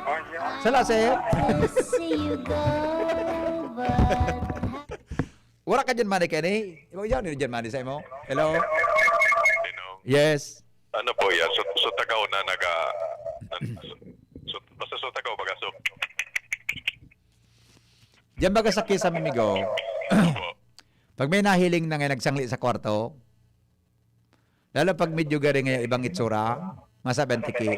Oh, yeah. Sala, sir? Wala ka dyan, money, Kenny? Ibaw yan, yun dyan, money, sa imo? Hello? Yes. Ano po yan? So, so tagaw na naga... So, so, basta so tagaw, baga so. Diyan baga sa kisame, migo. Opo. Pag may nahiling na nga nagsangli sa kwarto, lalo pag medyo garing nga ibang itsura, masabi ang tiki.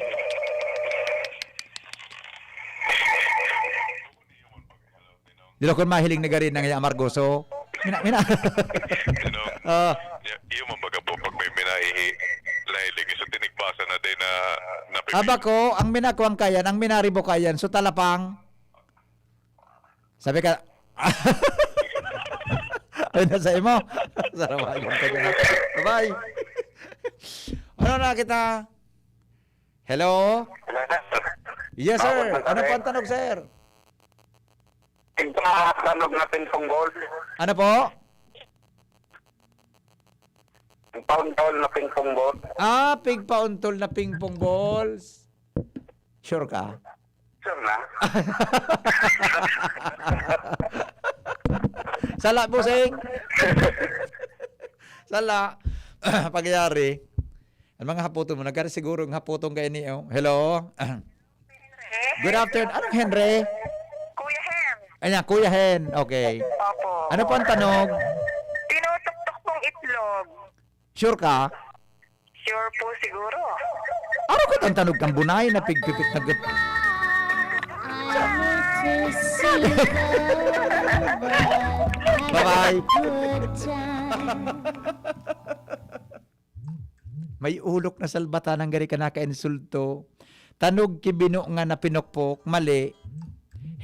Dilo kun mahiling na gari na nga amargoso. Mina, mina. Ano? Ah. Ya, iyo man baga po, pag may minaihi, lahiling, so tinigbasa na din na, na Aba ko, ang minakuwang kayan, ang minaribo kayan, so talapang. Sabi ka, ay, nasa imo. Sarap ang ganda niya. Bye-bye. Ano na kita? Hello? Hello, sir. Yes, sir. Ano po ang tanong, sir? Ito nga, tanog natin tungkol. Ano po? Pigpauntol na pingpong ball. Ah, pigpauntol na pingpong balls. Sure ka? Sure na. Sala, bossing. Sala. Pagyari. Ang mga hapoton mo, nagkari siguro ang hapoton kayo niyo. Hello? Good afternoon. Anong Henry? Kuya Hen. Ayan, Kuya Hen. Okay. Opo. Ano po ang tanog? Tinutuktok pong itlog. Sure ka? Sure po siguro. Araw ko ang tanog kang bunay na pigpipit na gut. Bye-bye. May ulok na salbatan ang gari ka nakainsulto. Tanog kibino nga napinokpok. Mali.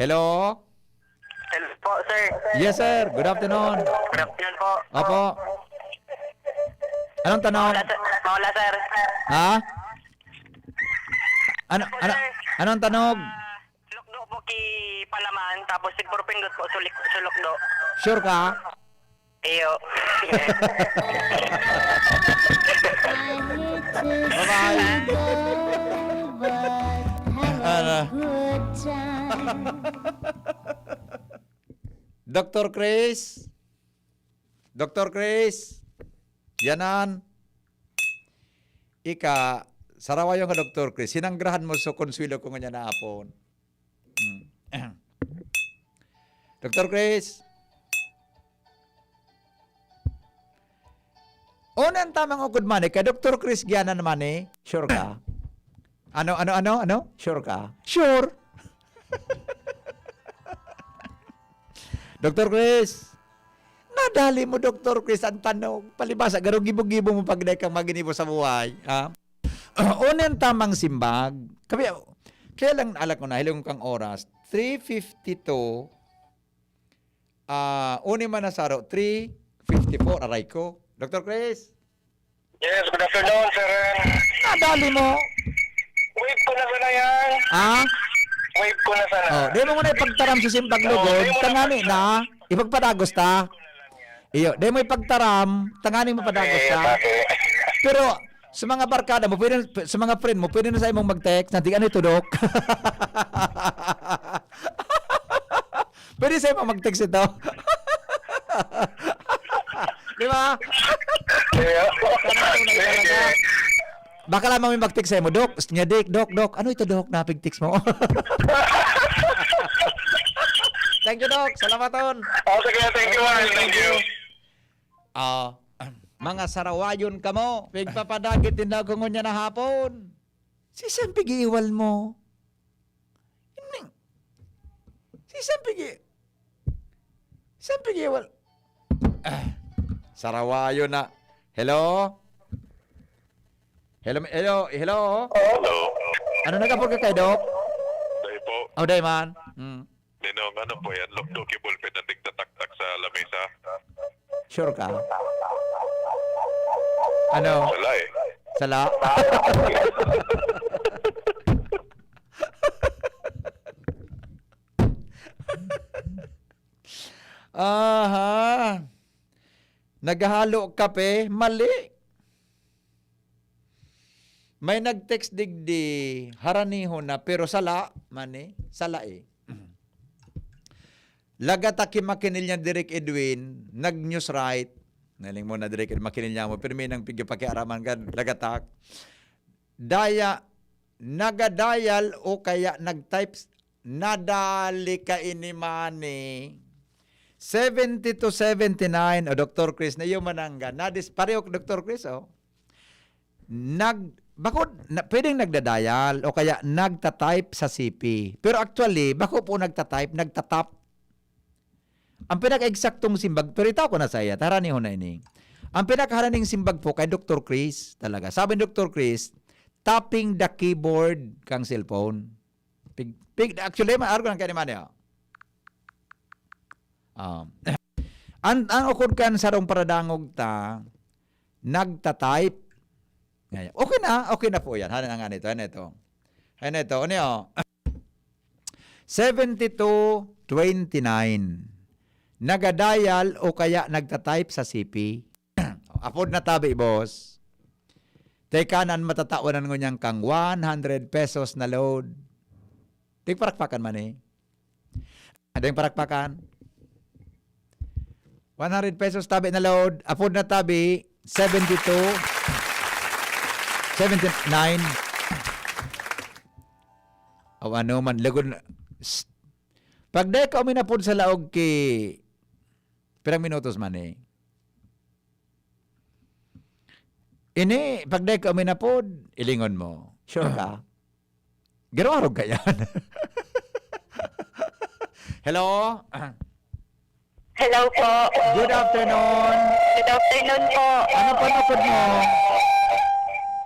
Hello? Hello po, sir. Yes, sir. Good afternoon. Good afternoon po. Opo. Anong tanog? Mawala, sir. Mawala, sir. Ha? Ano, ano, anong tanog? Lukdo po ki palaman, tapos siguro pindot po sulik sulukdo. Sure ka? Iyo. Bye-bye. Ano? Doctor Chris? Doctor Chris? Yanan? Ika, sarawayon ka, Doctor Chris. Sinanggrahan mo so konsuelo ko ngunyan na hapon. Hmm. Doctor Chris? Una ang tamang ukod man eh, kay Doctor Chris Giana naman eh. Sure ka? Ano, ano, ano, ano? Sure ka? Sure! Doctor Chris! Nadali mo, Doctor Chris, ang tanog. Palibasa, garo gibo-gibo mo pag dai kang maginibo sa buhay. Ha? Una ang tamang simbag. Kaya, kaya lang alak ko na, hiling kang oras. three fifty-two. Ah, uni man na saro, three fifty-four, aray ko. Doctor Chris? Yes, good afternoon, sir. Nadali mo. Wave ko na sana yan. Ah? Wave ko na sana. Oh, di mo muna ipagtaram sa simbag lugod, tangani na, ipagpadagos ta. Iyo, di mo ipagtaram, tangani mo padagos Eh, ta. bakit? Pero sa mga barkada mo, pwede, sa mga friend mo, pwede na sa imong mag-text na, "Di ano ito, Doc?" Pwede sa imong mag-text ito. Di ba? Kaya, Baka lamang may mag-text sa'yo mo, "Doc." Niya, "Dik, Doc, Doc." "Ano ito, Doc?" Napig-text mo. Thank you, Doc. Salamaton. Oh, sige, thank you, man. Thank you. Ah, mga sarawayon kamo. Pigpapadagit din ako ngunyan na hapon. Si Sam pigiiwal mo. Ining. Si Sam pigi... Sam pigiiwal. Ah, sarawayon na. Hello? Hello, hello, hello? Hello. Ano, nag-apod ka kay Doc? Dahil po, Oh, dai man. Mm. Ninong, ano po yan? Lukdo ki bulpit ang tigtataktak sa lamesa. Sure ka? Ano? Wala eh. Sala? Aha. Naghahalo kape? Mali. May nag-text digdi, haraniho na, pero sala, mani, sala eh. Lagata ki makinil niya, Direk Edwin, nag-news right. Naling mo na, Direk Edwin, makinil niya mo, pero may nang pigyo pakiaraman ka, lagatak. Daya, nagadayal o kaya nag-type, nadali ka ini mani. Seventy to seventy-nine, o Doctor Chris, na iyo manangga. Nadis, pareho, Doctor Chris, oh. Nag, bako, na, pwedeng nagdadayal o kaya nagtatype sa C P. Pero actually, bako po nagtatype, nagtatap. Ang pinaka-eksaktong simbag, pero itaw ko na sa iya, taranihon na ini. Ang pinakaharaning simbag po kay Doctor Chris talaga. Sabi ni Doctor Chris, "Tapping the keyboard kang cellphone." Pig, pig, actually, man, argo lang kayo ni Manny, oh. Um, ang, ang ukod kan sarong paradangog ta, nagtatype. Ngayon, okay na, okay na po yan. Hanin ang anito, hanin ito. Hanin ito, ano yun? Seventy-two twenty-nine. Nagadayal o kaya nagtatype sa C P. Apod na tabi, boss. Teka, nan matatawanan ngunyan kang one hundred pesos na load. Tigparakpakan man eh. Ading parakpakan. One hundred pesos tabi na load. Apod na tabi, seventy-two, seventy-nine. O ano man, lagod na. Psst. Pag dai ka uminapod sa laog ki, pirang minutos man eh. Ini, pag dai ka uminapod, ilingon mo. Sure ka? Garo-arog ka yan. Hello? Hello po. Good afternoon. Good afternoon po. Ano panukod mo?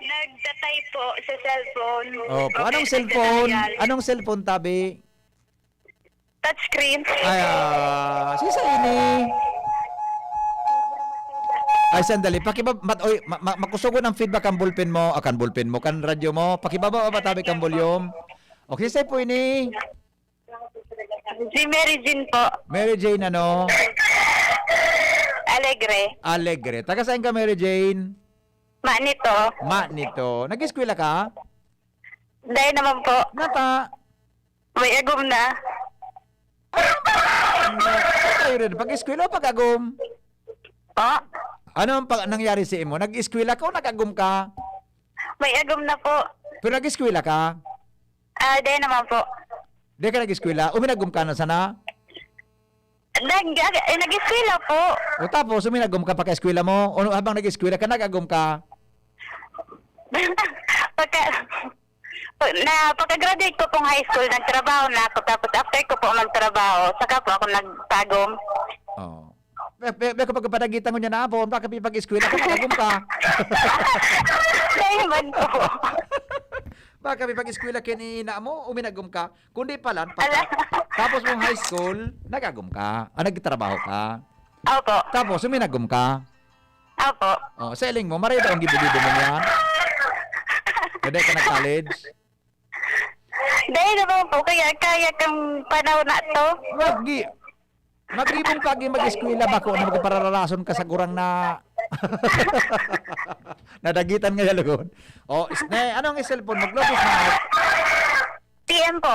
Nagtatay po sa cellphone. Opo. Okay, Anong cellphone? nagtatayal. Anong cellphone, tabi? Touchscreen. Ay, ah, si sa ini. Ay, sandali. Pakibab... Mat... Oy, ma... ma... makusugon ang feedback kan ballpen mo. Ah, kan ballpen mo. Kan radyo mo. Pakibaba ba tabi kan volume? Okay, sa po ini. Si Mary Jean po. Mary Jane, ano? Alegre. Alegre. Taga saan ka, Mary Jane? Manito. Manito. Nag-eskwela ka? Dahil naman po. Nata. May agom na. Ano tayo rin? Pag-eskwela o pag-agom? Po? Ano ang pag... nangyari sa imo? Nag-eskwela ka o nag-agom ka? May agom na po. Pero nag-eskwela ka? Ah, dahil naman po. Di ka nag-eskwela? Uminagom ka na sana? Nag, eh, nag-eskwela po. O tapos, uminagom ka pagka-eskwela mo? O habang nag-eskwela ka, nag-agom ka? Pagka, pag, na, pagka-graduate ko pong high school, nagtrabaho na ako. Tapos after ko po magtrabaho, saka po ako nagtagom. Oo. Be, be, be, kapag padagitan ko niya na po, baka pipag-eskwela ka, nag-agom ka. Dahil man po. Baka pipag-eskwela ka ni ina mo, uminagom ka. Kundi pala, pagka, tapos mong high school, nag-agom ka. Ah, nagtrabaho ka. Opo. Tapos, uminagom ka. Opo. Oh, sa iling mo, maray daw ang gibo-gibo mo niya. Kada ka nag-college. Dahil naman po, kaya kaya kang panahon na to. Magi, magibong pagi mag-eskwela ba ko na magparararason ka sa gurang na nadagitan nga yalugod? Oh, is, ne, anong cellphone mo? Globe is na. T M po.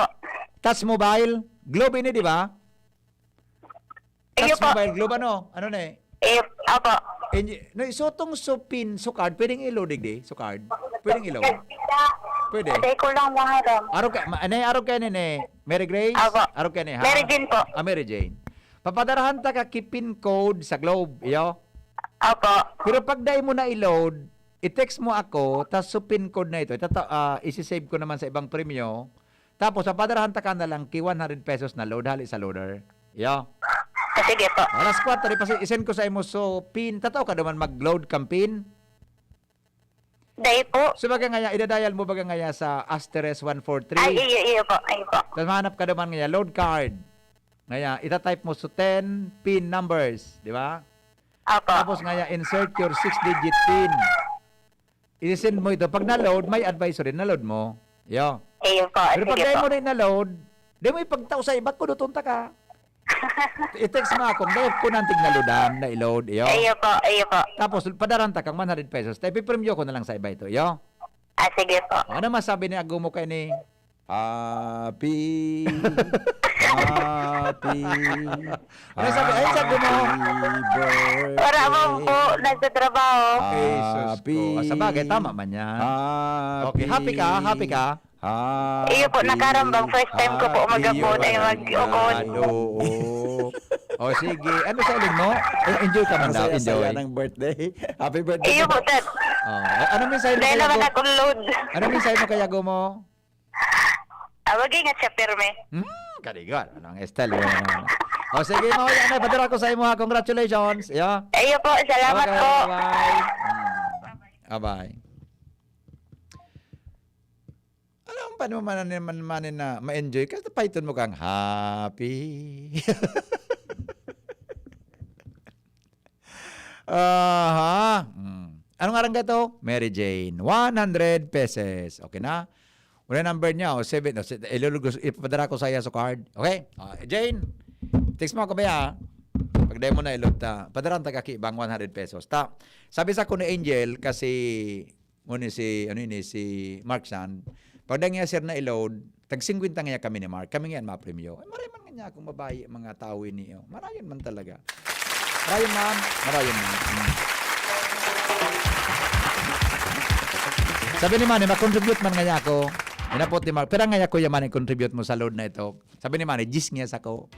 Touch mobile? Globe ini, di ba? Iyo Touch po. mobile, Globe, ano? Ano na eh? Eh, opo. Engi-, no, isutong so pin, so card, pwedeng i-load, digdi? So card? Pwedeng i-load? Pwede. Aday ko lang mga ram. Arog ka, ma-, ano yung arog ka ni, ni Mary Grace? Apo. Arog ka ni, ha? Mary Jane po. Ah, Mary Jane. Papadarahan ta ka ki pin code sa Globe, iyo? Opo. Pero pag dai mo na i-load, i-text mo ako, tas so pin code na ito, itata-, ah, isi-save ko naman sa ibang premyo, tapos papadarahan ta ka na lang ki one hundred pesos na load, hali sa loader. Iyo. Ah, sige po. Alas kwatro, ipasi-, isend ko sa imo so pin. Tatao ka naman mag-load kang pin? Dahil po. So, baga ngaya, idadial mo baga ngaya sa asterisk one four three. Ay, iyo, iyo po. Iyo po. Tapos mahanap ka naman ngaya, load card. Ngaya, itatype mo so ten pin numbers, di ba? Opo. Tapos ngaya, insert your six-digit pin. I-send mo ito. Pag na-load, may advisory, na-load mo. Yo. Iyo po. Pero pag Sige dahil po. mo na na-load, di mo ipagtao sa iba, kuduton ta ka. I-text mo ako, dahil ko nantig na-loadan, na-load, iyo. Iyo po. Iyo po. Tapos, padaran ta kang one hundred pesos. Tayo, pipremyo ko na lang sa iba ito, iyo. Ah, sige po. Ano masabi ni Agumo kay ni? Happy, happy, Ano sabi? Ay, sabi mo. happy birthday. Wala man po. Nasa trabaho. Eh, sus ko. Ah, sa bagay, tama man yan. Happy. Okay, happy ka? Happy ka? Happy. Iyo po, nakarambang. First time ko po Happy mag-abot ay yun. mag-ukod. Yan, oo. O, sige. Ano sa iling mo? Eh, enjoy ka man Ang daw. saya-saya Enjoy. ng birthday. Happy birthday. Iyo po, sir. Oh, ano mensahe mo Dahil kay naman Agumo? akong load. Ano mensahe mo kay Agumo? Ah, mag-ingat siya, pirme. Hmm, kadigot. Ano ang style mo? O, sige, mo yan. Padara ko sa imo, ha. Congratulations. Yeah. Iyo po, salamat Okay, po. Bye-bye. Hmm. Bye-bye. Alam pa naman, naman, naman na ma-enjoy ka, paiton mo kang happy. Aha. Hmm. Anong ngaran ka to? Mary Jane. One hundred pesos. Okay na? Una number niya, o seven, o, si- ilulugos, ipapadara ko sa iya sa card. Okay? Ah, Jane, text mo ako ba, ha? Pag dai mo na-load ta, padaran ta kaki bang one hundred pesos. Ta, sabi sa ko ni Angel, kasi, mo ni si, ano ni, si Mark Sand, pag dai niya, sir, na-load, tag singkwenta nga kami ni Mark. Kami nga yan, mapremyo. Ay, maray man nga niya akong babae, mga tao ini, oh. Marayon man talaga. Marayon man, marayon man. Mm. Sabi ni Manny, "Mag-contribute man nga niya ako." Inapot ni Mark, "Pira nga niya, Kuya Manny, contribute mo sa load na ito?" Sabi ni Manny, "Diyes nga sa ko."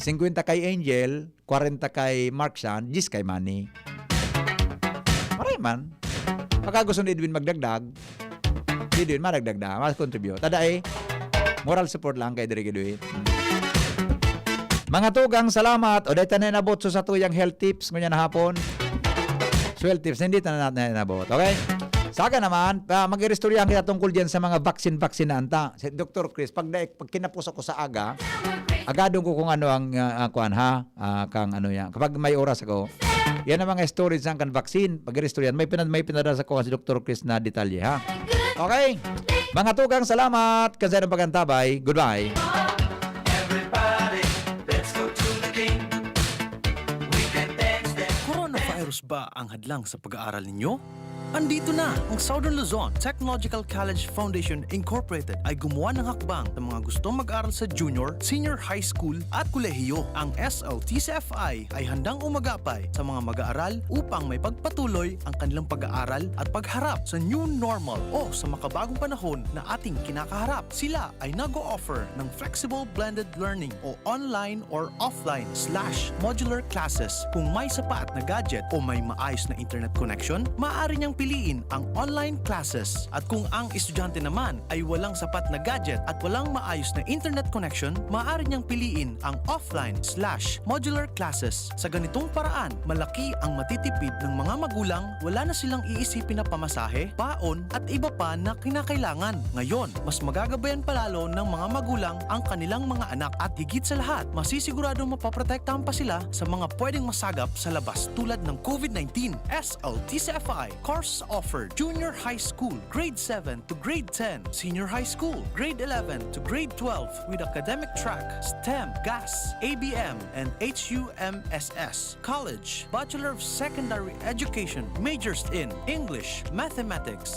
Singkwenta kay Angel, kwarenta kay Mark Sand, diyes kay Manny. Maray man. Pagka gusto ni Edwin magdagdag, si Edwin, madagdag na, mas contribute. Tada eh, moral support lang kay Direk Edwin. Mga tugang, salamat. O, dahil tayo na inabot sa satuyang health tips, ngunyan na hapon. So, health tips, hindi tayo na natin inabot. Okay? Sa akin naman, ah, mag-iristoryahan kita tungkol dyan sa mga vaccine-vaccine na anta. Si Doktor Chris, pag, daig- pag kinapos ako sa aga, agadon ko kung ano ang, ah, ah, kuwan, ha? Ah, kang ano yan. Kapag may oras ako, yan ang mga storage ng kan vaccine. Pag-iristoryahan, may pinad-, may pinadala sa kuwan si Doktor Chris na detalye, ha? Okay? Mga tugang, salamat. Kasi ng pagantabay. Goodbye. Everybody, let's go to the king. We can dance, dance. Coronavirus ba ang hadlang sa pag-aaral ninyo? Andito na! Ang Southern Luzon Technological College Foundation Incorporated ay gumawa ng hakbang sa mga gustong mag-aral sa junior, senior high school at kolehiyo. Ang S L T C F I ay handang umagapay sa mga mag-aaral upang may pagpatuloy ang kanilang pag-aaral at pagharap sa new normal o sa makabagong panahon na ating kinakaharap. Sila ay nag-o-offer ng flexible blended learning o online or offline slash modular classes. Kung may sapat na gadget o may maayos na internet connection, maaari niyang piliin ang online classes. At kung ang estudyante naman ay walang sapat na gadget at walang maayos na internet connection, maaari niyang piliin ang offline slash modular classes. Sa ganitong paraan, malaki ang matitipid ng mga magulang, wala na silang iisipin na pamasahe, baon, at iba pa na kinakailangan. Ngayon, mas magagabayan pa lalo ng mga magulang ang kanilang mga anak at higit sa lahat, masisiguradong mapoprotektahan pa sila sa mga pwedeng masagap sa labas tulad ng COVID nineteen. S L T C F I course offered: Junior High School, Grade seven to Grade ten, Senior High School, Grade eleven to Grade twelve, with academic track, STEM, GAS, A B M, and H U M S S. College, Bachelor of Secondary Education, majors in English, Mathematics,